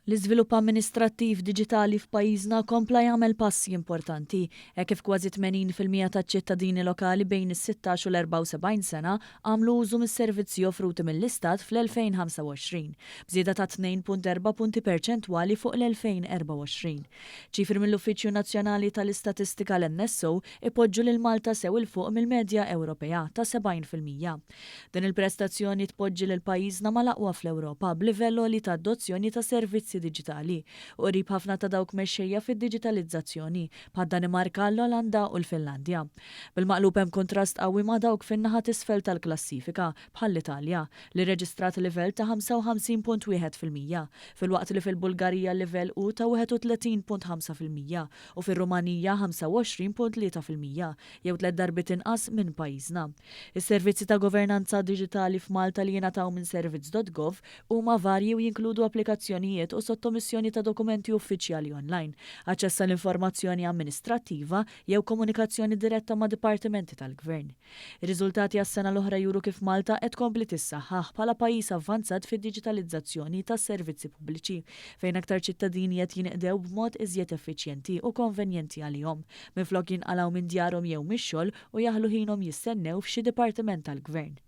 L-iżvilupp amministrattiv diġitali f'pajjiżna kompla jagħmel passi importanti, hekk kif kważi 80% taċ-ċittadini lokali bejn is-16 u l-74 sena għamlu użu mis-servizzi offruti mill-Istat fl-2025, b'żieda ta' 2.4 punti perċentwali fuq l-2024. Ċifri mill-Uffiċċju Nazzjonali tal-Istatistika l-NSO ipoġġu lil Malta sew 'il fuq mill-medja Ewropea ta' 70%. Din il-prestazzjoni tpoġġi lil pajjiżna mal-aqwa fl-Ewropa b'livell għoli ta' adozzjoni ta' servizzi diġitali, u qrib ħafna ta' dawk mexxejja fid-diġitalizzazzjoni, bħad-Danimarka, l-Olanda u l-Finlandja. Bil-maqlub hemm kuntrast qawwi ma' dawk fin-naħa t'isfel tal-klassifika, bħall-Italja, li rreġistrat livell ta' 55.1%, filwaqt li fil-Bulgarija l-livell hu ta' 31.5% u fir-Rumanija 25.3%, jew tliet darbiet inqas minn pajjiżna. Is-servizzi ta' governanza diġitali f'Malta li jingħataw minn servizz.gov huma varji u jinkludu applikazzjonijiet u sottomissjoni ta' dokumenti uffiċjali online, aċċess għal informazzjoni amministrattiva jew komunikazzjoni diretta ma' dipartimenti tal-gvern. Ir-riżultati għas-sena l-oħra juru kif Malta qed tkompli tissaħħaħ bħala pajjiż avvanzat fid-diġitalizzazzjoni tas-servizzi pubbliċi, fejn aktar ċittadini qed jinqdew b'mod iżjed effiċjenti u konvenjenti għalihom, minflok jinqalgħu minn djarhom jew mix-xogħol u jaħlu ħinhom jistennew f'xi dipartiment tal-gvern.